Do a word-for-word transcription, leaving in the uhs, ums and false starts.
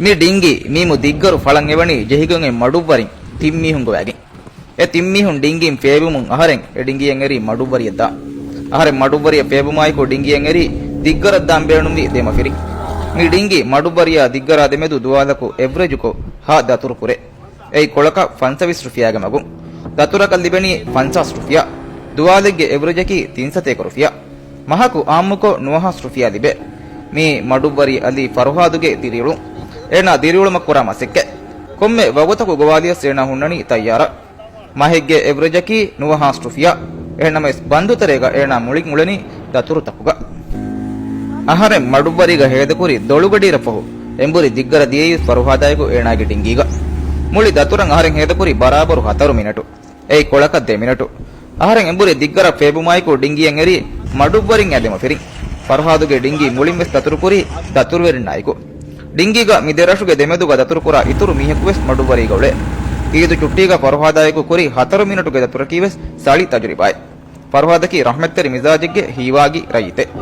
މި ޑިންގީ މީމު ދިއްގަރު ފަޅަށް އެވަނީ ޖެހިގެން އޮތް މަޑުއްވަރިން ތިން މީހުން ގޮވައިގެން. އެ ތިން މީހުން ޑިންގީން ފޭބުމުން އަހަރެން އެ ޑިންގީއަށް އެރީ މަޑުއްވަރިއަށް ދާ. އަހަރެން މަޑުއްވަރިއަށް ފޭބުމާއެކު ޑިންގީއަށް އެރީ ދިއްގަރަށް ދާން ބޭނުންވީ ދެ މަފިރިން. މި ޑިންގީ މަޑުއްވަރިއާ ދިއްގަރާ ދެމެދު ދުވާލަކު އެވްރެޖުކޮށް ހަ ދަތުރު ކުރޭ. އެއީ ކޮޅަކަށް ފަންސަވީސް ރުފިޔާގެ މަގުން. ދަތުރަކަށް ލިބެނީ ފަންސާސް ރުފިޔާ. ދުވާލެއްގެ އެވްރެޖަކީ ތިން ސަތޭކަ ރުފިޔާ. މަހަކު އާއްމުކޮށް ނުވަހާސް ރުފިޔާ ލިބޭ. މީ މަޑުއްވަރި އަލީ ފަރުހާދުގެ ދިރިއުޅުން. އޭނާ ދިރިއުޅުމަށް ކުރާ މަސައްކަތް. ކޮންމެ ވަގުތަކު ގޮވާލިޔަސް އޭނާ ހުންނަނީ ތައްޔާރަށް. މަހެއްގެ އެވްރެޖަކީ ނުވަހާސް ރުފިޔާ. އެހެންނަމަވެސް ބަންދުތެރޭގަ އޭނާ މުޅިން އުޅެނީ ދަތުރުތަކުގަ. އަހަރެން މަޑުއްވަރީގަ ހޭދަކުރި ދޮޅުގަޑިއިރަށްފަހު އެނބުރި ދިއްގަރަށް ދިޔައީވެސް ފަރުހާދާއެކު އޭނާގެ ޑިންގީގަ. މުޅި ދަތުރަށް އަހަރެން ހޭދަކުރި ބަރާބަރު ހަތަރު މިނެޓު. އެއީ ކޮޅަކަށް ދެ މިނެޓު. އަހަރެން އެނބުރި ދިއްގަރަށް ފޭބުމާއެކު ޑިންގީއަށް އެރީ މަޑުއްވަރިން އާ ދެ މަފިރިން. ފަރުހާދުގެ ޑިންގީ މުޅިންވެސް ދަތުރުކުރީ ދަތުރުވެރިންނާއެކު. ޑިންގީގަ މި ދެ ރަށުގެ ދެމެދުގަ ދަތުރުކުރާ އިތުރު މީހަކުވެސް މަޑުއްވަރީގަ އުޅޭ. އީދު ޗުއްޓީގަ ފަރުހާދާއެކު ކުރި ހަތަރު މިނެޓުގެ ދަތުރަކީވެސް ސަޅި ތަޖުރިބާއެއް. ފަރުހާދަކީ ރަޙްމަތްތެރި މިޒާޖެއްގެ ހީވާގި ރައްޔިތެއް.